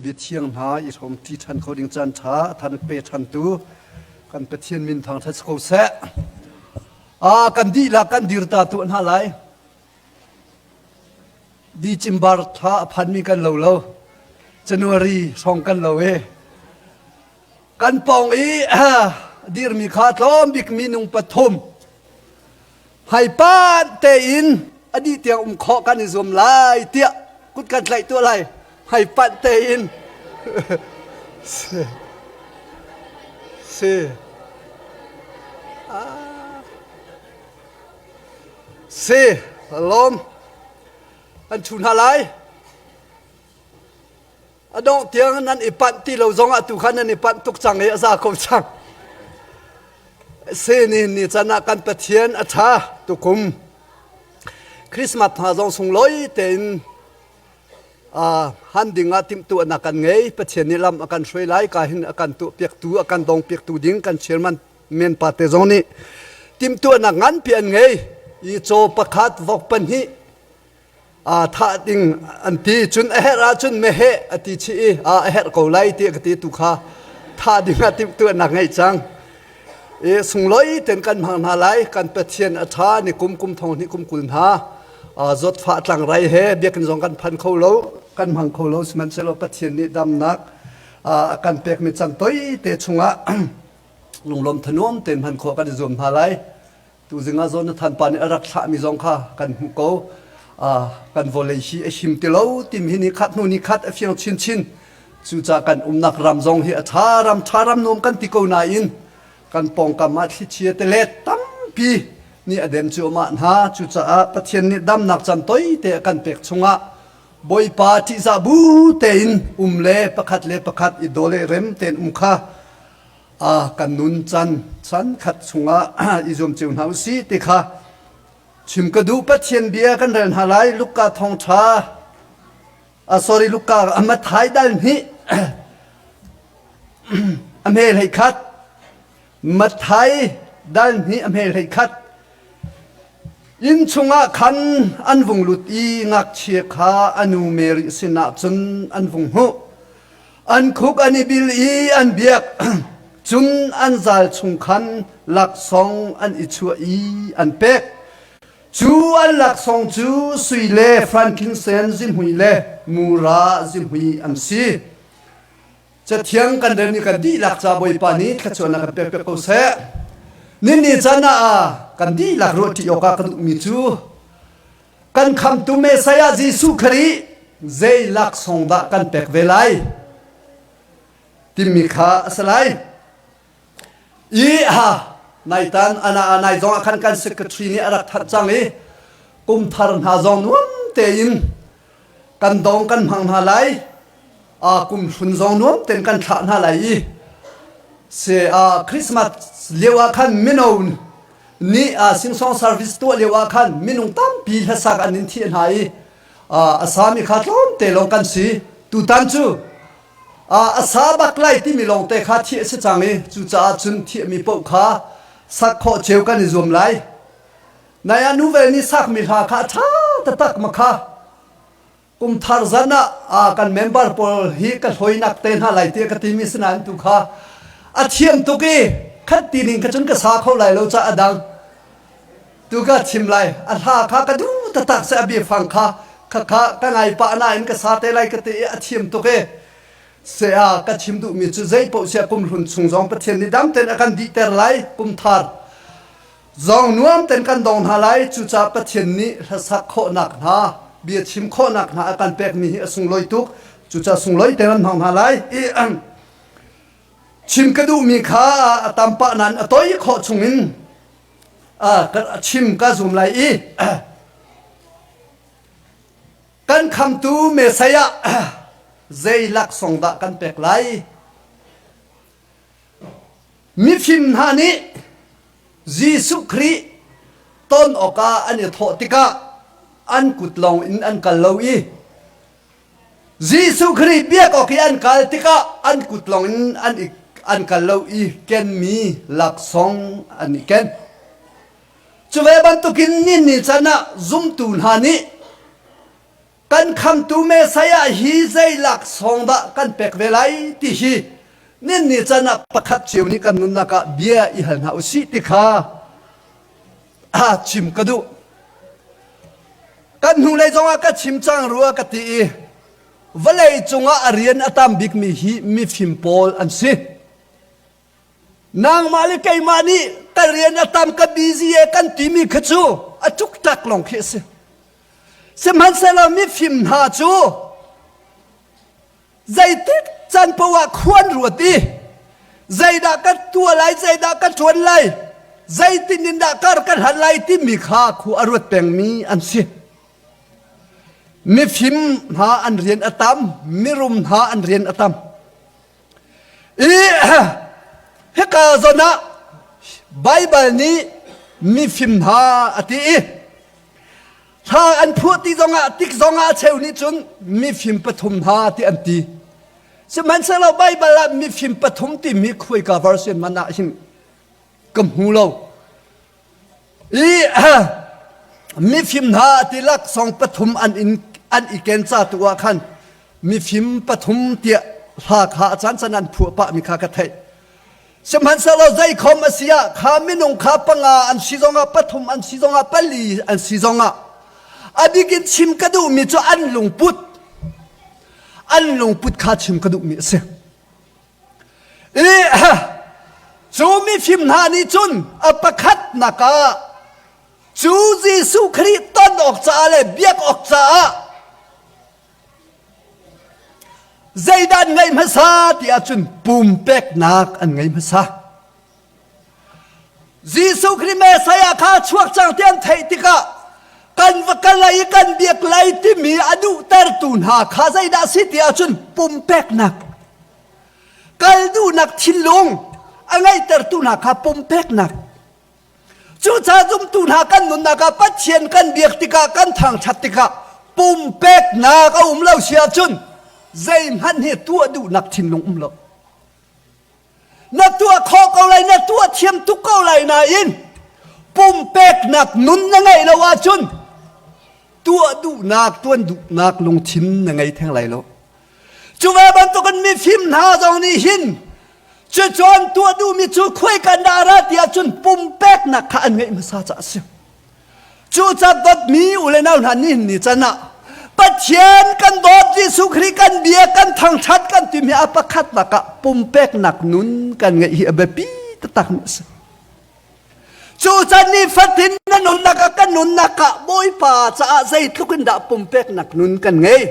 Biathiang hna i hrawmṭi ṭhan kho ding caan ṭha a than pe ṭhantu kan Pathian min thangṭhat si ko seh. Ah, kan dihlak kan dir ta tuah hna lai. December thla a phanmi kan lo lo. January hrawng kan lo e. Kan pawng i dirmi kha tlawm bik minung pathum hmaipan tein a dih tiang um khawh kan i zuam lai tiah kut kan tlaih tuah lai hmaipanh tein si si si lawm an chu hna lai A dongh tiang nan i panh ti lo zongah tu kha nan i panh tuk cang i a za ko cang. Si ni ni can ah kan Pathian a ṭha tukum. Christmas hna zong sunglawi tein uh, han ding ah timhtuahnak kan ngei. Pathian nih lam a kan hruai lai ka hin a kan tuahpiaktu a kan dongpiaktu ding kan chairman men pa te zong nih timhtuahnak nganpi an ngei. I caw pakhat vok pahnih thah ding an ti cun a herh ahcun meheh a ti chih i a herh ko lai ti ka ti tu kha thah ding ah timhtuahnak ngeih cang i sunglawi ten kan hmang hna lai kan Pathian a ṭha ni kum kum thong hnih kum kul hna zawtfah tlangrai he biakinn zong kan phan kho lo kan hmang kho lo sihmanhsehlaw Pathian nih damnak a kan pekmi chan toi te chungah lunglawm thanuam tein hman khawh kan i zuam hna lai Tuzing ah Jonathan pa nih a rak thlahmi zong kha kan hmuh ko. Kan vawlei hi a him ti lo timi hi ni khat hnu ni khat a fiang chinchin. Cucaah kan umnak ram zong hi a ṭha ram ṭha ram nuam kan ti ko nain kan pawngkam ah thlichia tilet tampi nih a dem cuahmah hna. Cucaah Pathian nih damnak caan toite a kan pek chungah Bawipa ṭihzah bu tein um le pakhat le pakhat i daw le rem tein um kha kan nun can chan khat chungah i zuam cio hna usih ti kha chim ka duh. Pathian bia kan rel hna lai. Luka thawngṭha, sorry, Luka Matthai dal hnih a hme hlei khat, Matthai dal hnih a hme hlei khat. Inn chungah khan an vung lut i ngakchia kha a nu Mary sinah cun an vung hmuh. An khuk an i bil i an biak. Cun an zal chung khan laksawng an i chuah i an pek. Cu an laksawng cu sui le frankinsen zihmui le mura zihmui an si. Cathiang kan rel ni kan dihlak ca Bawipa nih thluachuahnak kan pek piak ko seh. Nini caan ah kan dihlak ruahṭi awkah ka duhmi cu kan khamtu Messiah Jesuh Khrih zei laksawng dah kan pek ve lai timi kha a si lai. I ha naitan ana nai zong ah khan kan secretary nih a rak thanh cang i kum thar hna zong nuam tein kan dong kan hmang hna lai, a kum hlun zong nuam tein kan thlah hna lai i se a Christmas lio ah khan mino nih singsong service tuah lio ah khan minung tampi hlasak an in thih hna i a sami kha tlawmte lawng kan si. Tutan cu a sa bak lai timi lawngte kha thih a si cang i cucaah cun thihmi paoh kha sak khawh cio kan i zuam lai. Nai ah nuvel nih sakmi hla kha a ṭha taktak ma kha kum thar zan ah kan member pawl hi ka hloinak te hna lai tiah ka timi sinain tu kha a thiam tuk i khat ti ning kha cun ka sa kho lai lo ca a dang tu ka chim lai. A hla kha ka duh taktak se, a biafang kha kha kha ka ngai pah nain ka sa te lai ka ti i a thiam tuk i se a ka chim duhmi cu zei paoh sia kum hlun chung zong Pathian nih dam tein a kan dihter lai, kum thar zong nuam ten kan dong hna lai. Cucaah Pathian nih hlasak khawhnak hna, bia chim khawhnak hna a kan pekmi hi a sunglawi tuk. Cucaah sunglawi te kan hmang hna lai i chim ka duhmi kha a tam pah nain a toi khawh chungin chim ka zum lai i kan khamtu Messiah zei laksawng dah kan pek lai? Mifim hna nih Jesuh Khrih ton awkah an i thawh tikah an kut lawng in an kal lo i Jesuh Khrih biak awk i an kal tikah an kut lawng in an, i, an kal lo i kenmi laksawng an i ken. Cu ve bantukin ni ni can ah zumtu hna nih. Kan khamtu Messiah hi zei laksawng dah kan pek ve lai ti hi nin ni can ah pakhat cio nih kan nunnak ah bia i hal hna usih ti kha a chim ka duh. Kan hnulei zongah ka chim cang rua ka ti i vawlei cungah a rian a tam bikmi hi mifim pawl an si. Nangmah le keimah nih ka rian a tam ka busy e kan timi kha cu a ṭukṭak lawng khi a si. Sihmanhsehlaw mifim hna cu zeitik can paoh ah khuan ruat i zeidah ka tuah lai, zeidah ka ṭuan lai, zeitin in dah kar ka hlan lai timi kha khua a ruat pengmi an si. Mifim hna an rian a tam, mirum hna an rian a tam. I hika zawn ah Baibal nih mifim hna a ti i hla an phuah ti zongah tik zongah a cheu nih cun mifim pathum hna ti an ti. Sihmanhsehlaw Baibal ah mifim pathum timi khuaika version man ah hin ka hmu lo. I mifim hna ti laksawng pathum an in an i ken ca tu ah khan mifim pathum tiah hla kha a caan caan an phuah pah mi kha ka theih. Sihmanhsehlaw zeikhom a si ah kha minung kha panga an si zongah pathum an si zongah pali an si zongah a bik in chim ka duhmi cu an lungput an lungput kha chim ka duhmi a si. I cu mifim hna nih cun a pakhatnak ah cu Jesuh Khrih ton awk caah le biak awk caah zeidah an ngeih hmasa ti ahcun pumpeknak an ngei hmasa. Jesuh Khrih Messiah kha chuak cang ti an theih tikah kan va kal lai i kan biak lai timi a duhtertu hna kha zeidah a si ti ahcun pumpeknak kal duhnak thinlung a ngeihtertu hna kha pumpeknak Cucaah zumtu hna kan nunnak ah Pathian kan biak tikah kan thangṭhat tikah pumpeknak a um lo si ahcun zeihmanh hi tuah duhnak thinlung um lo. Na tuah khawh ko lai, na tuah thiam tuk ko lai nain pumpeknak nun na ngeih lo ahcun tuah duhnak, tuan duhnak lungthin na ngei theng lai lo. Cu ve bantukin mifim hna zong nih hin cucu tuah duhmi cu khuai kan dah ra ti ahcun pumpeknak kha an ngeih hmasa caah a si. Cucaah dawtmi u le nau hna nihin ni can ah Pathian kan dawt Jesuh Khrih kan bia kan thangṭhat kan timi a pakhatnak ah pumpeknak nun kan ngeih hi a biapi taktak mi a si. Cu can ni fatin na nunnak ah kan nunnak ah Bawipa caah zeitluk in dah pumpeknak nun kan ngei.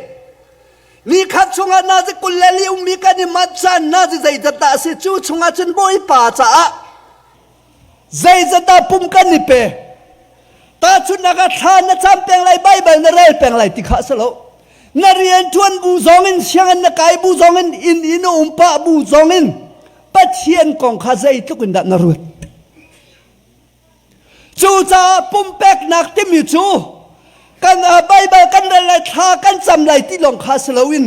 Ni khat chungah nazi 24 ummi kan i manh caan nazi zeizat dah a si cu chungah cun Bawipa caah zeizat dah pum kan i pe. Tahchunhnak ah thla na cam peng lai Baibal na rel peng lai ti kha a si lo. Na rianṭuan bu zong in sianginn na kai bu zong in inn in na um pah bu zong in Pathian kong kha zeitluk in dah na ruat. Cucaah pumpeknak timi cu kan Baibal kan rel lai thla kan cam lai ti lawng kha si loin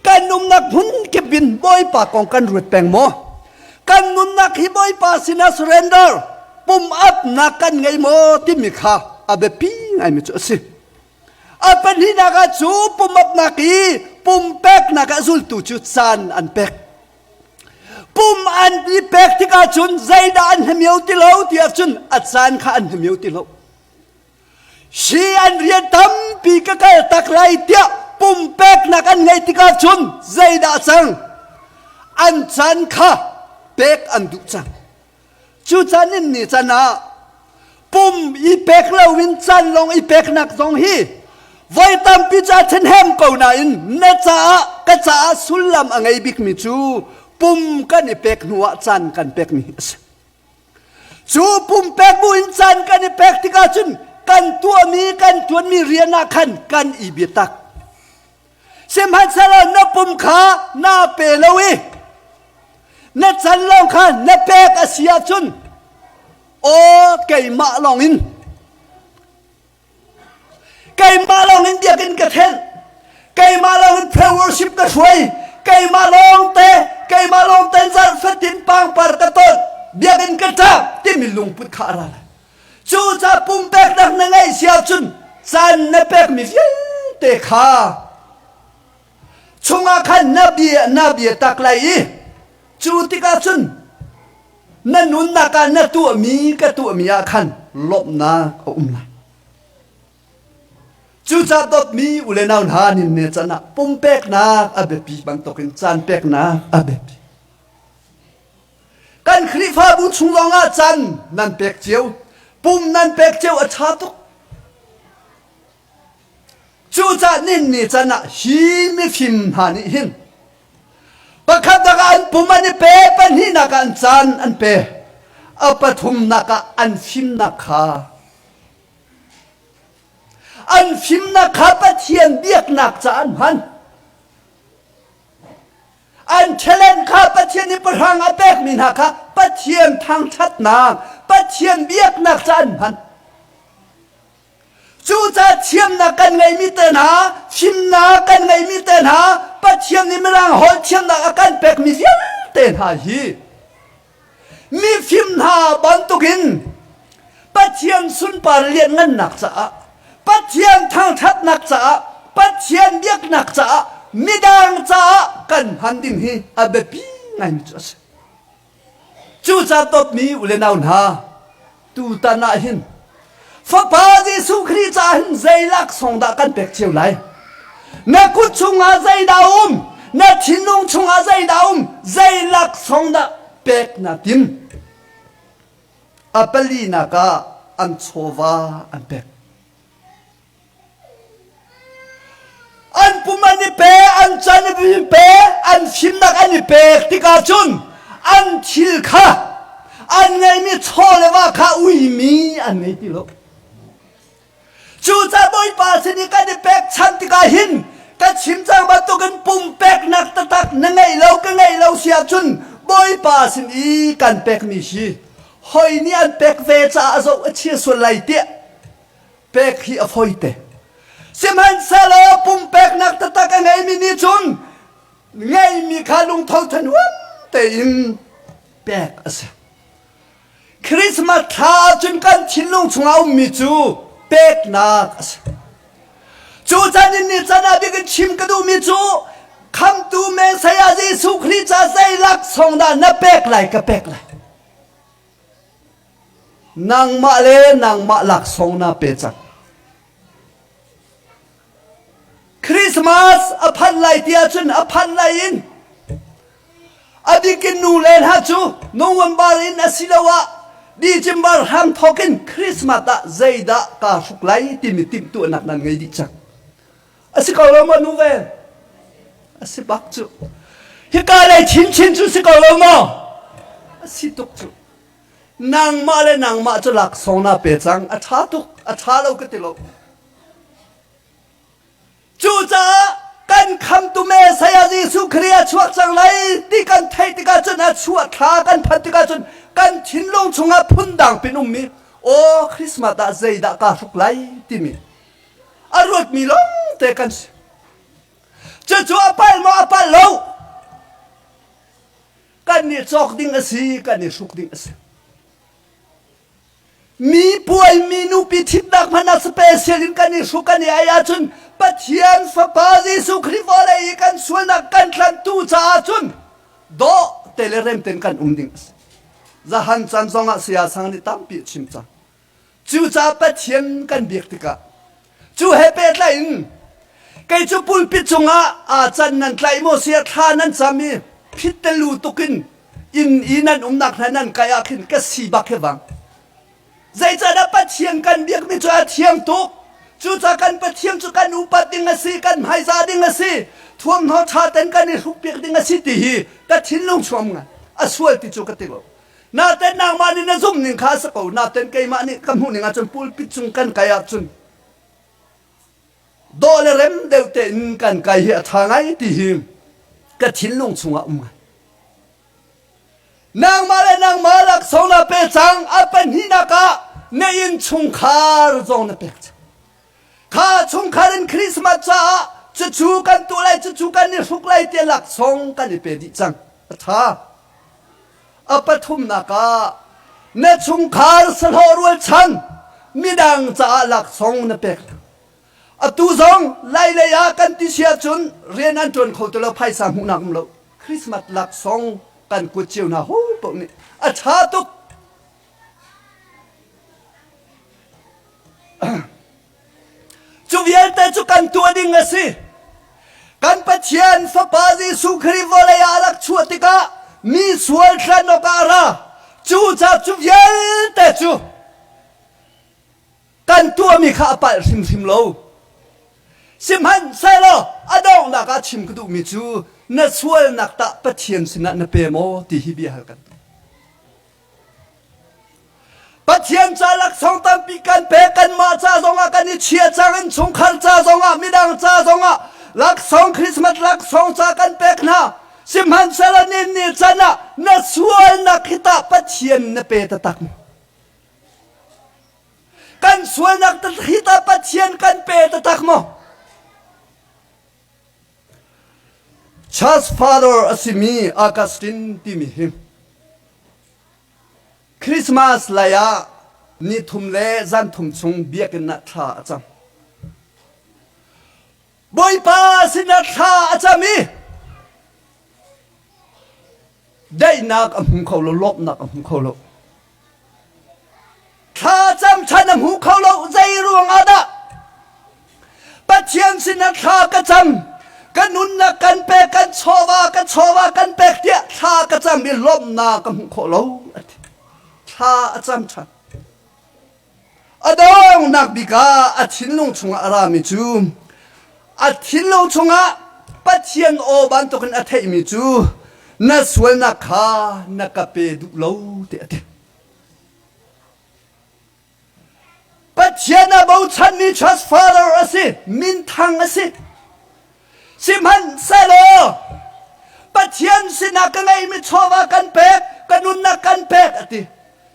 kan umnak hmun kip in Bawipa kong kan ruat peng maw? Kan nunnak hi Bawipa sinah surrender pum apnak kan ngei maw timi kha a biapi ngaimi cu a si. A pahnihnak ah cu pumapnak i pumpeknak ah zultu cu caan an pek. Pum an i pek tikah cun zeidah an hnemio ti lo ti ahcun a caan kha an hnemio ti lo. Hi an rian tampi ka kal tak lai tiah pumpeknak an ngeih tikah cun zeidah cang? An caan kha pek an duh cang. Cu caan in ni can ah pum i pek loin caan lawng i peknak zong hi voi tampi cu a ṭhahnem ko nain na caah ka caah sullam a ngei bikmi cu pum kan i pek hnuah caan kan pekmi hi a si. Cu pumpek bu in caan kan i pek tikah cun kan tuahmi kan ṭuanmi rian ah khan kan i biatak. Sihmanhsehlaw na pum kha naa pe lo i na can lawng kha na pek a si ahcun aw keimah lawng in keimah lawng in biakinn ka thenh keimah lawng in prayer worship ka hruai keimah lawng te keimah lawng te zarh fatin pangpar ka tolh biakinn ka ṭap timi lungput kha a ra lai cucaah pumpeknak na ngeih si ahcun caan na pekmi vialte. te kha chungah khan na bia na bia tak lai i cu tikah cun na nunnak ah na tuahmi ka tuahmi ah khan lawmhnak a um lai. Cucaah dawtmi u le nau hna nin ne can ah pumpeknak a biapi bantukin caan peknak a biapi. Kan Khrihfabu chung zongah caan nan pek cio, pum nan pek cio a ṭha tuk. Cucaah nin ni can ah hi mifim hna nih hin pakhatnak ah an pum an i pe, pahnihnak ah an caan an pe, a pathumnak ah an fimnak kha an fimnak kha Pathian biaknak caah an hman. An talent kha Pathian nih pahrang a pekmi hna kha Pathian thangṭhatnak, Pathian biaknak caah an hman. Cucaah thiamnak kan ngeihmi te hna, fimnak kan ngeihmi te hna, Pathian nih mirang holh thiamnak a kan pekmi vialte hna hi mifim hna bantukin Pathian sunpar lianngannak caah, Pathian thangṭhatnak caah, Pathian biaknak caah, midang caah kan hman ding hi a biapi ngaimi cu a si. Cucaah dawtmi u le nau hna, tutan ah hin Fapa Jesuh Khrih caah hin zei laksawng dah kan pek cio lai? Na kut chungah zeidah um? Na thinlung chungah zeidah um? Zei laksawng dah pek na tim? A palinak ah an chawva an pek. An pum an i pe, an can i pe, an fimnak an i pek tikah cun an thil kha an ngeihmi chaw le va kha uimi an ngei ti lo. Cucaah Bawipa sin i kan i pekchanh tikah hin ka chim cang bantukin pumpeknak taktak na ngeih lo ka ngeih lo si ahcun Bawipa sin i kan pekmi hi hoi nih an pek ve caah a zoh a chia sual lai tiah pek hi a foite. Sihmanhsehlaw pumpeknak taktak a ngeimi nih cun ngeimi kha lungtho thanuam tein pek a si. Christmas thla ahcun kan thinlung chungah ummi cu peknak a si. Cu can in ni can ah bik in chim ka duhmi cu khamtu Messiah Jesuh Khrih ca zei laksawng dah na pek lai ka pek lai. Nangmah le nangmah laksawng na pe cang. Christmas a phanh lai ti ahcun a phanh lai in a bikin nu le hna cu November in asiloah December hram thawk in Christmas ah zeidah kaa hruk lai timi timhtuahnak nan ngei dih cang. A si ko lo maw nu ve? A si bak cu. Hika lei chinchin cu si ko lo maw? A si tuk cu. Nangmah le nangmah cu laksawng na pe cang. A ṭha tuk. A ṭha lo ka ti lo. Cucaah kan khamtu Messiah Jesuh Khrih a chuak cang lai ti kan theih tikah cun a chuah thla kan phanh tikah cun kan thinlung chungah phundang pin ummi aw Christmas ah zeidah kaa hruk lai timi a ruatmi lawng te kan si. Cucu a palh maw a palh lo? Kan i cawk ding a si, kan i hruk ding a si. Mi puai mi nupi thitnak hmanh ah special in kan i hruk kan i ai ahcun Pathian Fapa Jesuh Khrih vawlei i kan sualnak kan tlanhtu caah cun dawh te le rem tein kan um ding a si. Zahan caan zongah saya sang nih tampi a chim cang. Cucaah Pathian kan biak tikah cu he pehtlai in kei cu pulpit cungah aa can nan tlaih maw sia thla nan cam i phittelu tukin inn i nan umnak hna nan kai ah khin ka si bak he bang. Zeicahdah Pathian kan biakmi cu a thiang tuk. Cucaah kan Pathian cu kan upat ding a si, kan hmaizah ding a si, thuamhnaw ṭha ten kan i hrukpiak ding a si ti hi ka thinlung chuam ngai. A sual ti cu ka ti lo. Naten nangmah nih na zumh ning kha a si ko. Naten keimah nih ka hmuh ning ahcun pulpit cung kan kai ahcun dawh le rem deuh tein kan kai hi a ṭha ngai ti hi ka thinlung chungah um ngai. Nangmah le nangmah laksawng na pe cang a pahnihnak ah na inn chungkhar zong na pek cang. Kha chungkhar in Christmas caah cucu kan tuah lai cucu kan i hruk lai ti laksawng kan i pe dih cang. A ṭha. A pathumnak ah na chungkhar sahlawh rualchan midang caah laksawng na pek. Atu zong Lailei ah kan ti si ahcun rian an ṭuan kho ti lo, phaisa hmuhnak um lo. Christmas laksawng kan kut cio hna ho paoh nih a ṭha tuk. Cu vialte cu kan tuah ding a si. Kan Pathian Fapa Jesuh Khrih vawlei ah a rak chuah tikah mi sual thlen awkah a ra. Cucaah cu vialte cu kan tuahmi kha a palh hrimhrim lo. Sihmanhsehlaw a donghnak ah chim ka duhmi cu na sualnak tah Pathian sinah na pe maw ti hi bia hal kan duh. Pathian ca laksawng tampi kan pek kanmah ca zongah kan i chia cang innchungkhar ca zongah midang ca zongah laksawng Christmas laksawng ca kan pek hna sihmanhsehlaw nin ni can ah na sualnak hi tah Pathian na pe taktak maw kan sualnak hi tah Pathian kan pe taktak maw Church Father a simi Augustine timi hi Christmas lai ah nithum le zanthum chung biakinn ah thla a cam. Bawipa sinah thla a cam i daihnak a hmu kho lo, lawmhnak a hmu kho lo. Thla cam chan a hmu kho lo, zei ruang ah dah? Pathian sinah thla ka cam, ka nunnak kan pek, kan chawva, ka chawva kan pek tiah thla ka cam i lawmhnak ka hmuh khawh lo a ti. Thla a cam ṭhan. A donghnak bik ah a thinlung chungah a rami cu a thinlung chungah Pathian aw bantukin a theihmi cu na sualnak kha na ka pe duh lo tiah a ti. Pathian a bochanmi church father a si, minthang a si. Sihmanhsehlaw Pathian sinah ka ngeihmi chawva kan pek, ka nunnak kan pek a ti.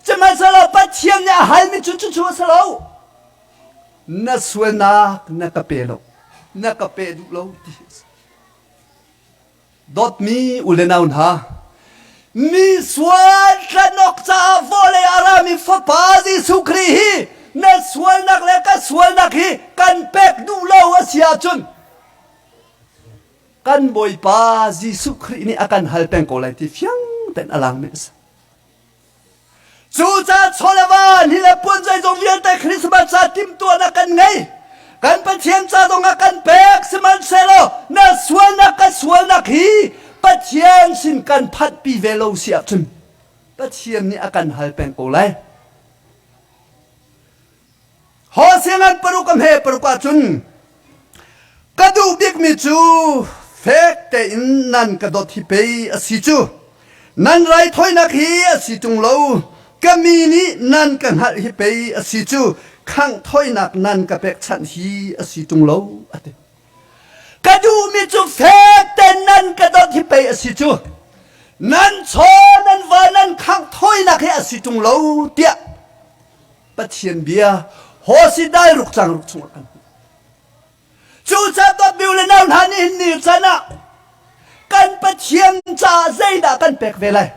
Sihmanhsehlaw Pathian nih a halmi cu cucu a si lo. Na sualnak na ka pe lo, na ka pe duh lo ti a si. Dawtmi u le nau hna, mi sual tlanawk caah vawlei a rami Fapa Jesuh Khrih hi na sualnak le ka sualnak hi kan pek duh lo a si ahcun kan Bawipa Jesuh Khrih nih a kan hal peng ko lai ti fiang tein a langmi a si. Cucaah chawleva ni le puan zeizong vialte Christmas ca timhtuahnak kan ngei. Kan Pathian ca zongah kan pek sihmanhsehlaw na sualnak ka sualnak hi Pathian sin kan phanhpi ve lo si ahcun Pathian nih a kan hal peng ko lai. Hosea ngan paruk a hme paruk ahcun ka duh bikmi cu fek tein nan ka dawt hi pei a si cu. Nan raithawinak hi a si ṭung lo, ka mi nih nan ka hngalh hi pei a si cu, khangh thawinak nan ka pekchanh hi a si ṭung lo, a ti. Ka duhmi cu fek tein nan ka dawt hi pei a si cu, nan chaw nan va nan khangh thawinak hi a si ṭung lo, tiah Pathian bia Hosea dai ruk cang ruk chungah kan hmuh. Cucaah dawtmi u le nau hna nihin ni can ah kan Pathian caah zeidah kan pek ve lai?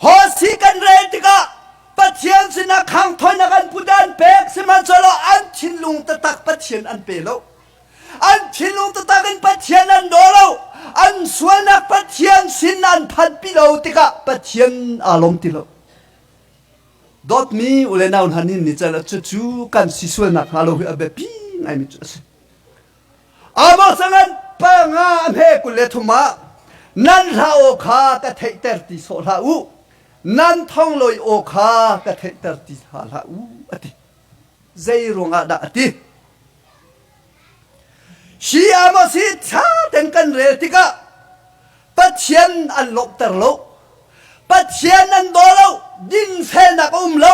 Hosea kan rel tikah Pathian sinah khangthawinak an put an pek sihmanhsehlaw an thinlung taktak Pathian an pe lo. An thinlung taktak in Pathian an daw lo. An sualnak Pathian sin an phanpi lo tikah Pathian aa lawm ti lo. Dawtmi u le nau hna nih ni cal cucu kan si sualnak hnga lo hi a biapi ngaimi cu a si. Amos a ngan panga a hme 23 ah nan hla aw kha ka theihter ti sawh hlah u nan thonglawi aw kha ka theihter ti hna hlah u a ti. Zei ruangah dah a ti? Hi Amos hi ṭha tein kan rel tikah Pathian an lawmhter lo. Pathian an daw lo. Dinfelnak a um lo.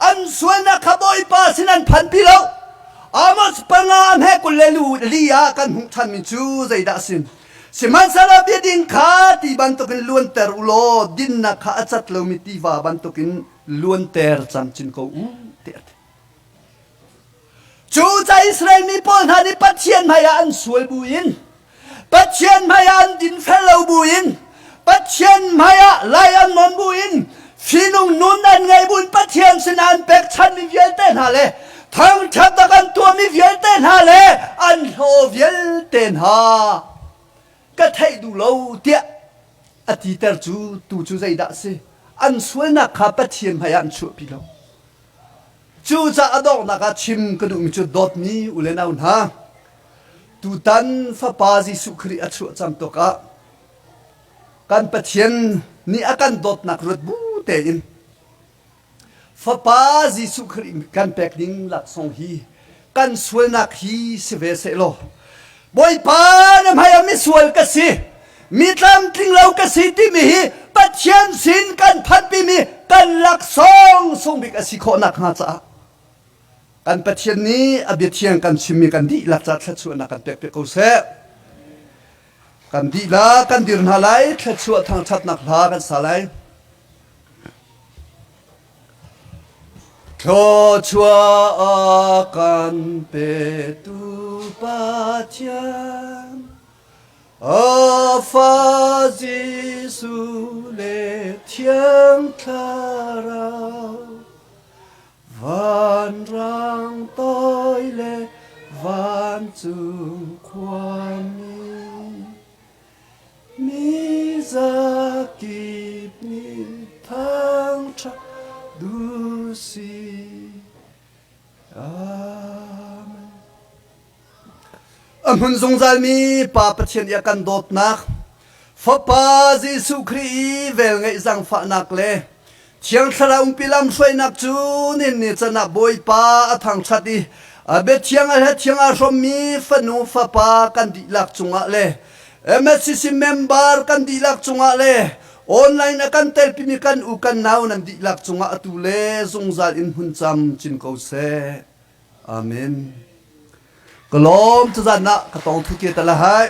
An sualnak kha Bawipa sin an phanpi lo. Amos panga a hme kul le li ah kan hmuh ṭhanmi cu zeidah a si? Sihmanhsehlaw biading kha ti bantukin luanter u law dinnak kha a cat lomi tiva bantukin luanter camcin ko u tiah a ti. Cu ca Israel mi pawl hna nih Pathian hmaiah an sual buin, Pathian hmaiah an dinfel lo buin, Pathian hmaiah lai an nawn buin, Finung nun an ngei buin Pathian sinah an pekchanmi vialte hna le thangṭhat a kan tuahmi vialte hna le an hlaw vialte hna ka theih duh lo tiah a titer cu tu cu zeidah a si? An sualnak kha Pathian hmaiah an chuahpi lo. Cucaah a donghnak ah chim ka duhmi cu dawtmi u le nau hna, tutan Fapa Jesuh Khrih a chuah cang tuk ah kan Pathian nih a kan dawtnak ruat bu tein Fapa Jesuh Khrih kan pek ding laksawng hi kan sualnak hi si ve sehlaw Bawipa na hmai ah misual ka si mi tlamtling lo ka si timi hi Pathian sin kan phanhpimi kan laksawng sung bik a si khawh nakhnga caah kan Pathian nih a biathiang kan chimmi kan dihlak caah thluachuahnak kan pek piak ko seh. Kan dihlak kan dir hna lai thluachuah thangṭhatnak hla kan sa lai. Thluachuah a kan petu Pathian, a fa Jesuh le Thiang Thlarau, vanrang toi le vancung khuami, Mi zakip nih thangṭhat duh si. Amen. A hmun zungzalmi Pa Pathian i a kan dawtnak, Fapa Jesuh Khrih i velngeih zaangfahnak le Thiang Thlarau umpi lamhruainak cu nin ni can ah Bawipa a thangṭhat i a biathiang a hlathiang aa hrawmmi fanu fapa kan dihlak cungah le MSCC member kan dihlak cungah le online a kan telpimi kan u kan nau nan dihlak cungah atu le zungzal in hmun cam cin ko seh. Amen. Ka lawm tuzan ah ka tong thu ke ta la hai.